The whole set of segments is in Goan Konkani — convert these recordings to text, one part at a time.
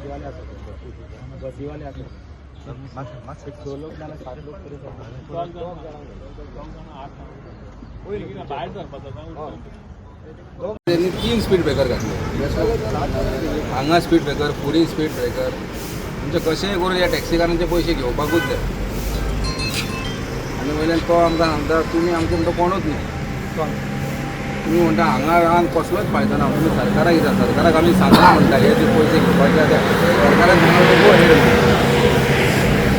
टॅक्सीवाले आसा, बसीवाले आसा. एक स लोक नाल्यार सात लोक तरी. भायर सरपाचो. त्यांनी तीन स्पीड ब्रेकर घातले हांगा. स्पीड ब्रेकर, फुडें स्पीड ब्रेकर. म्हणजे कशेंय करून ह्या टॅक्सीकारांचे पयशे घेवपाकूच जाय. आनी वयल्यान तो आमकां सांगता, तुमी आमकां म्हणटा कोणूच न्हू. तुमी म्हणटा हांगा रावन कसलोच फायदो ना. तुमी सरकाराक कितें, सरकाराक आमी सांगला म्हणटा, हे जे पयशे घेवपाचे आसा सरकारान सांगला.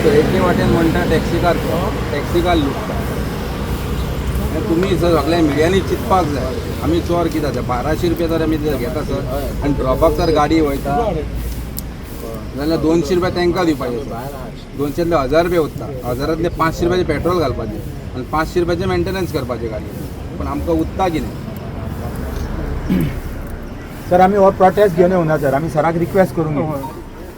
एके वाटेन म्हणटा टॅक्सीकार, टॅक्सीकार लुटता. आनी तुमी सगल्या मिडियांनी चिंतपाक जाय, आमी चोर कितें जाता. 1200 रुपया जर आमी घेता सर आनी ड्रॉपाक जर गाडी वयता जाल्यार 200 रुपया तांकां दिवपाचे. 200तले 1000 रुपया उरता. 1000तले 500 रुपयाचे पेट्रोल घालपाचें आनी 500 रुपयाचें मेंटेनन्स करपाचें गाडयेन. पूण आमकां उरता कितें? सर, आमी हो प्रोटेस्ट घेवन येवना सर. आमी सराक रिक्वेस्ट करूंक येयला.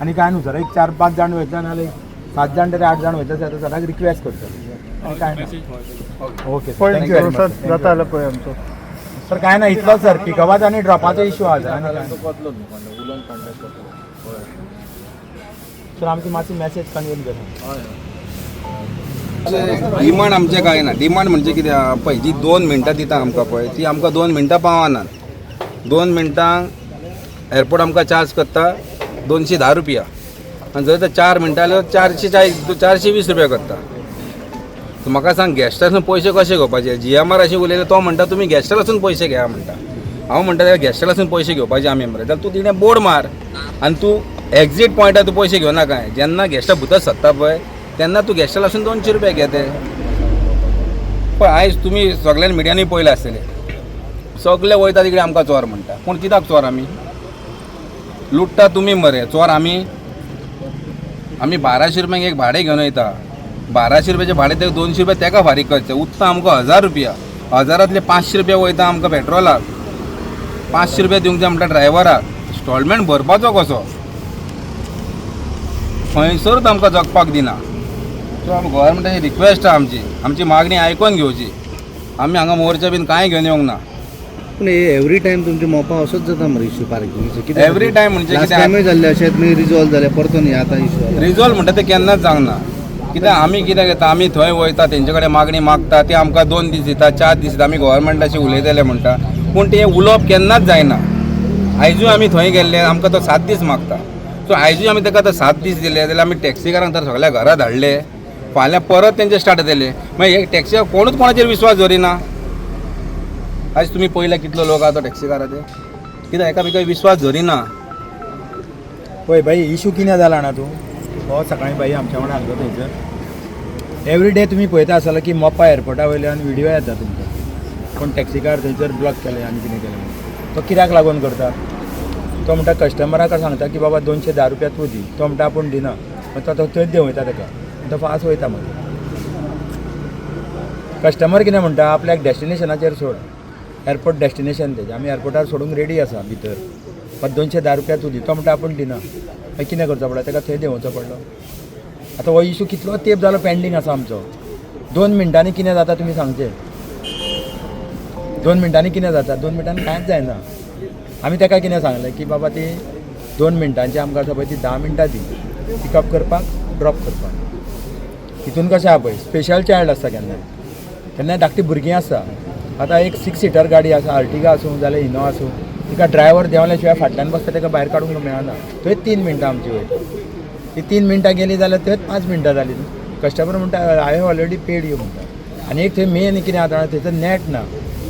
आनी काय न्हू सर, एक चार पांच जाण वयता नाल्यार सात जाण तरी आठ जाण वयता सर. सराक रिक्वेस्ट करता आनी काय ना. Okay, thank you very much. जाता जाल्यार पळय आमचो. सर, काय ना, इतलोच सर. पिकअपाचो आनी ड्रॉपाचो इशू आहा सर, आनी काय ना. सर, आमची मातशी मॅसेज कन्वे करा. डिमांड आमचें कांय ना. डिमांड म्हणजे कितें आहा पळय, जी 2 मिनटां दिता आमकां पळय, ती आमकां 2 मिनटां पावनात. 2 मिनटां एअरपोर्ट आमकां चार्ज करता 210 रुपया आनी जर तर 4 मिनटां जाल्यार 440, 420 रुपया करता. सो म्हाका सांग, गॅस्टासून पयशे कशे घेवपाचे? जीएमआर अशें उलयलें, तो म्हणटा तुमी गॅस्टासून पयशे घेया म्हणटा. हांव म्हणटा गॅस्टासून पयशे घेवपाचे आमी मरे, जाल्यार तूं तिणें बोर्ड मार आनी तूं एक्झीट पॉयंटार तूं पयशे घेवना काय. जेन्ना गॅस्टा भितर सरता पळय, तेन्ना तूं गॅस्टासून 200 रुपया घेते. पळय, आयज तुमी सगळ्यान मिडियांनी पळयलें आसतलें, सगळे वयता तिकडे आमकां चोर म्हणटा. पूण कित्याक चोर आमी? लुट्टा तुमी मरे, चोर आमी? आमी 1200 रुपयांक एक भाडें घेवन वयता. 1200 रुपयाचें भाडें ते 200 रुपया तेका फारीक करचें, उत्ता आमकां 1000 रुपया. 1000तले 500 रुपया वयता आमकां पेट्रोलाक. 500 रुपया दिवंक जाय म्हणटा ड्रायव्हराक. इन्स्टॉलमेंट भरपाचो कसो? खंयसरूच आमकां जगपाक दिना. सो आमी गव्हर्मेंटाची रिक्वेस्ट आहा, आमची आमची मागणी आयकोन घेवची. आमी हांगा मोर्चा बीन कांय घेवन येवंक ना. पूण एवरी टायम तुमच्या मोपा असोच जाता मरे इशू पार्किंगचो कितें? एवरी टायम म्हणजे लास्ट कितें? टायमूय जाल्ले अशेंच, मागीर रिजॉल्व जालें, परतून हे आतां इशू जाला. रिजॉल्व म्हणटा ते केन्नाच जावंक ना. कित्याक आमी कितें घेता, आमी थंय वयता, तेंचे कडेन मागणी मागता, ते आमकां 2 दीस दिता, 4 दीस दिता, आमी गव्हर्मेंटाशी उलयतले म्हणटा. पूण ते उलोवप केन्नाच जायना. आयजूय आमी थंय गेल्ले, आमकां तो 7 दीस मागता. सो आयजूय आमी ताका आतां 7 दीस दिले जाल्यार आमी टॅक्सीकारांक तर सगळ्या घरा धाडले. फाल्यां परत तेंचे स्टार्ट जातले. मागीर हे टॅक्सी कोणूच कोणाचेर विश्वास दवरिना. आयज तुमी पळयला कितलो लोक आहा तो टॅक्सीकाराचे. कित्याक एकामेकाक विश्वास दवरिना. पळय भाई, इशू कितें जाला ना, तूं हो सकाळीं भाई आमच्या वांगडा आसलो थंयसर. एवरी डे तुमी पळयता आसतलो की मोपा एअरपोर्टा वयल्यान व्हिडियो येता तुमकां, कोण टॅक्सीकार थंयसर ब्लॉक केले आनी कितें केलें म्हणून. तो कित्याक लागून करता? तो म्हणटा, कस्टमराक सांगता की बाबा, 210 रुपया तूं दी. तो म्हणटा आपूण दिना. मागीर तो थंयच देंवयता ताका, तो फास्ट वयता. मागीर कस्टमर कितें म्हणटा, आपल्याक डेस्टिनेशनाचेर सोड. एअरपोर्ट डेस्टिनेशन तेजें, आमी एअरपोर्टार सोडूंक रेडी आसा भितर, पण 210 रुपया तूं दी. तो म्हणटा आपूण दिना. मागीर कितें करचो पडलो? ताका थंय देंवोवचो पडलो. आतां हो इशू कितलो तेंप जालो पेंडींग आसा आमचो. 2 मिनटांनी कितें जाता तुमी सांगचें? 2 मिनटांनी कितें जाता? 2 मिनटांनी कांयच जायना. आमी ताका कितें सांगलें की बाबा, ती 2 मिनटांची आमकां आसा पळय ती 10 मिनटां दी, पिकअप करपाक, ड्रॉप करपाक. हितून कशें आहा पळय, स्पेशल चायल्ड आसता, केन्नाय केन्नाय धाकटी भुरगीं आसता. आतां एक सिक्स सिटर गाडी आसा, अर्टिगा आसूं जाल्यार इनोवा आसूं, तिका ड्रायव्हर देंवल्या शिवाय, फाटल्यान बसता ताका भायर काडूंक मेळना. थंय 3 मिनटां आमची वयता. ती 3 मिनटां गेली जाल्यार थंयच 5 मिनटां जालीं न्हू. कस्टमर म्हणटा, "I have already paid you" म्हणटा. आनी एक थंय मेन कितें जाता, थंयसर नॅट ना.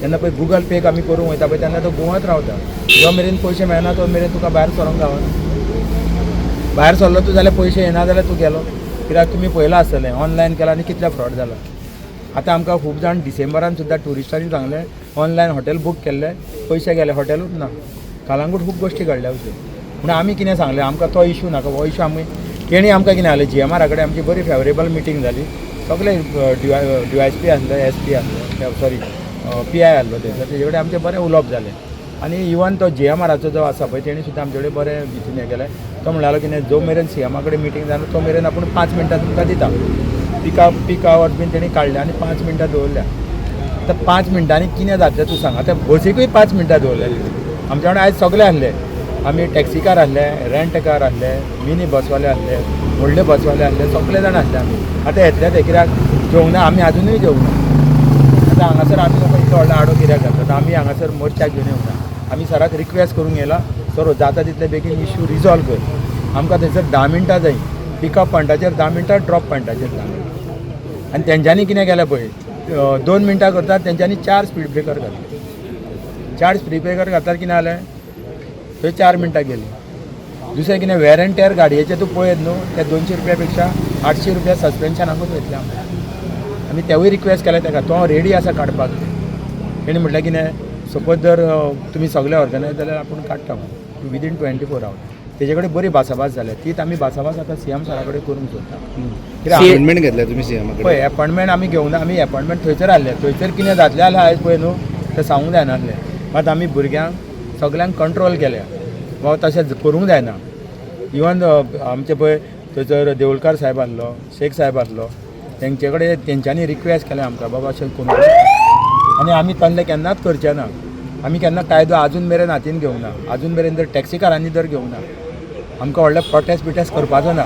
तेन्ना पळय गुगल पेक आमी करूंक वयता पळय, तेन्ना तो घुंवत रावता. जो मेरेन पयशे मेळना तो मेरेन तुका भायर सरोंक गावना. भायर सरलो तूं जाल्यार, पयशे येना जाल्यार तूं गेलो. कित्याक तुमी पळयलां आसतलें, ऑनलायन केला आनी कितले फ्रॉड जाला. आतां आमकां खूब जाण डिसेंबरान सुद्दां ट्युरिस्टांनी सांगलें, ऑनलायन हॉटेल बूक केल्लें, पयशे गेले, हॉटेलूच ना. कलंगूट खूब गोश्टी घडल्या अश्यो. पूण आमी कितें सांगलें, आमकां तो इशू नाका. हो इशू आमी तेणी आमकां कितें जालें, जीएमआरा कडेन आमची बरी फेवरेबल मिटींग जाली. सगळे डी वाय एस पी आसले, एस पी आसले, सॉरी, पीआय आसलो थंयसर, तेजे कडेन आमचें बरें उलोवप जालें. आनी इवन तो जीएमआराचो जो आसा पळय, तेणी सुद्दां आमचे कडेन बरें हितून हें केलें. तो म्हणटालो कितें, जो मेरेन सीएमा कडेन मिटींग जायना तो मेरेन आपूण 5 मिनटां तुमकां दिता. पिका पीक आवर बीन तेणी काडले आनी 5 मिनटां दवरल्या. आतां 5 मिनटांनी कितें जातलें तूं सांग. आतां बसीकूय 5 मिनटां दवरलेली. आमच्या वांगडा आयज सगळे आसले. आमी टॅक्सीकार आसले, रेंट कार आसले, मिनी बसवाले आसले, व्हडले बसवाले आसले, सगळे जाण आसले आमी. आतां येतले ते कित्याक जेवना आमी, आजुनूय जेवना. आतां हांगासर आमी लोक इतलो व्हडलो आडो कित्याक घालतात? आमी हांगासर मोर्चाक घेवन येवना. आमी सराक रिक्वेस्ट करूंक येयला, सर, जाता तितले बेगीन इश्यू रिजॉल्व कर. आमकां थंयसर 10 मिनटां जाय पिकअप पॉयंटाचेर 10 मिनटां, ड्रॉप पॉयंटाचेर 10 मिनटां. आनी तेंच्यांनी कितें केलें पळय, 2 मिनटां करतात, तेंच्यांनी चार स्पीड ब्रेकर घातले. चार स्पीड ब्रेकर घातल्यार कितें जालें? थंय 4 मिनटां गेलीं. दुसरें कितें, वेर एंड टेर गाडयेचें तूं पळयत न्हू, ते 200 रुपया पेक्षा 800 रुपया सस्पेन्शनाकूच वयतले आमकां. आमी तेवूय रिक्वेस्ट केलें ताका, तो रेडी आसा काडपाक. तेणी म्हटलें कितें, सपोज जर तुमी सगळे ऑर्गनायज जाल्यार आपूण काडटा म्हणून विदीन 24 आवर्स. तेजे कडेन बरी भासाभास जाल्या. तीच आमी भासाभास आतां सीएम सरा कडेन करूंक सोदता, कित्याक अपॉइंटमेंट घेतल्या तुम्ही सीएम कडेन? पळय, एपॉयंटमेंट आमी घेवना. आमी एपॉयंटमेंट थंयसर आहले, थंयसर कितें जातलें जाल्यार आयज पळय न्हू, तें सांगूंक जायनासलें. मात आमी भुरग्यांक सगल्यांक कंट्रोल केल्या, बाबा तशें करूंक जायना. इवन आमचे पळय थंयसर देवळकार साहेब आहलो, शेख साहेब आहलो, तेंचे कडेन तेंच्यांनी रिक्वेस्ट केलें आमकां, बाबा अशें करूंक. आनी आमी तसलें केन्नाच करचे ना. आमी केन्ना कायदो आजून मेरेन हातीन घेवना. आजून मेरेन जर टॅक्सीकारांनी जर घेवना, आमकां व्हडले प्रोटेस्ट बिटेस्ट करपाचो ना.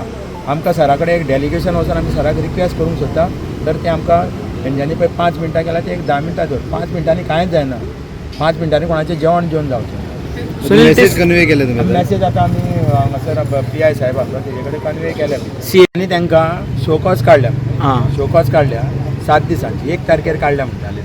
आमकां सरा कडेन एक डेलिगेशन वचून आमी सराक रिक्वेस्ट करूंक सोदता. तर ते आमकां तेंच्यांनी पळय 5 मिनटां केल्यार ते एक 10 मिनटां धर. 5 मिनटांनी कांयच जायना. 5 मिनटांनी कोणाचें जेवण जेवन जावचें. सुनील, मेसेज कन्वे केले तुम्ही आता? मेसेज आतां आमी हांगासर पी I साहेब आसलो, तेजे कडेन कन्वे केल्या. आनी तांकां शोकॉज काडल्या. शोकॉज काडल्या 7 दिसांची. 1 तारखेर काडल्या म्हणटाले.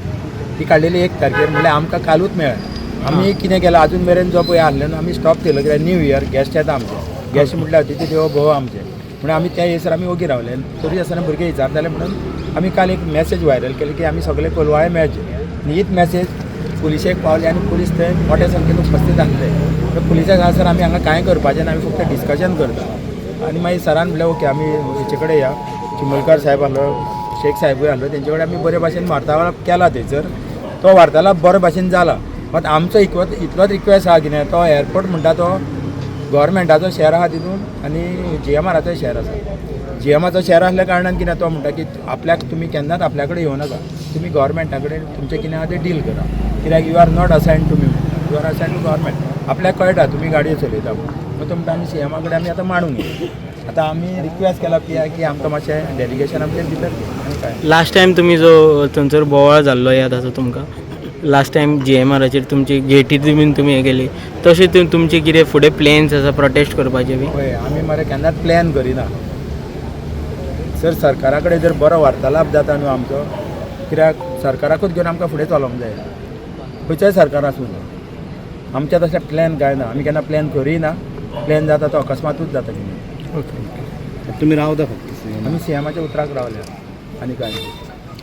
ती काडलेली 1 तारखेर म्हणल्यार आमकां कालूच मेळ्ळें. आमी कितें केलां, आजून मेरेन जो पळय आहले न्हू, आमी स्टॉप केलो, कित्याक न्यू इयर, गेस्ट येता आमचे. गेस्ट म्हटल्यार अतिथी देवो भव आमचे म्हणून आमी त्या येसर आमी ओगी रावले. तरी आसतना भुरगे विचारताले म्हणून आमी काल एक मॅसेज व्हायरल केली की आमी सगळे कोलवाळे मेळचे. आनी हीच मॅसेज पुलिशेक पावली आनी पुलीस थंय मोठ्या संख्येन उपस्थित आसले. तर पुलिसाक हांगासर आमी हांगा कांय करपाचें ना, आमी फक्त डिस्कशन करता. आनी मागीर सरान म्हणलें, ओके, आमी हेचे कडेन या. चिमलकार साहेब आहलो, शेख साहेबूय आहलो, तेंचे कडेन आमी बरे भाशेन वार्तालाप केला. थंयसर तो वार्तालाप बरे भाशेन जाला. मात आमचो इतलोच रिक्वेस्ट आहा, कितें तो एअरपोर्ट म्हणटा तो गव्हर्मेंटाचो शेअर आहा तितून आनी जीएमआराचो शेअर आसा. जीएमाचो शेअर आसल्या कारणान कितें, तो म्हणटा की आपल्याक तुमी केन्नाच आपल्या कडेन येवं नाका, तुमी गव्हर्मेंटा कडेन तुमचें कितें आहा तें डील करा, कित्याक you are not assign to me, you are assign to government. आपल्याक कळटा तुमी गाडयो चलयता म्हणून. मग तो म्हणटा, आमी सीएमा कडेन आमी आतां मांडून घेया. आतां आमी रिक्वेस्ट केला पी I की आमकां मातशें डेलिगेशन आमचें भितर घे आनी काय. लास्ट टायम तुमी जो थंयसर बोवाळ जाल्लो याद आसा तुमकां? लास्ट टायम जीएमआराचेर तुमची गेटी बीन तुमी हें केली, तशें तुमचे कितें फुडें प्लॅन्स आसा प्रोटेस्ट करपाचे बी? पळय, आमी मरे केन्नाच प्लॅन करिना. सर, सरकारा कडेन जर बरो वार्तालाप जाता न्हू आमचो, कित्याक सरकाराकूच घेवन आमकां फुडें चलोवंक जाय, खंयच्याय सरकार आसूं. आमच्या तशें प्लॅन कांय ना. आमी केन्ना प्लॅन करिना. प्लॅन जाता तो अकस्मातूच जाता कितें. ओके. तुम्ही रावता फक्त सीएम आमी सीएमाच्या उतराक रावल्या आनी काय.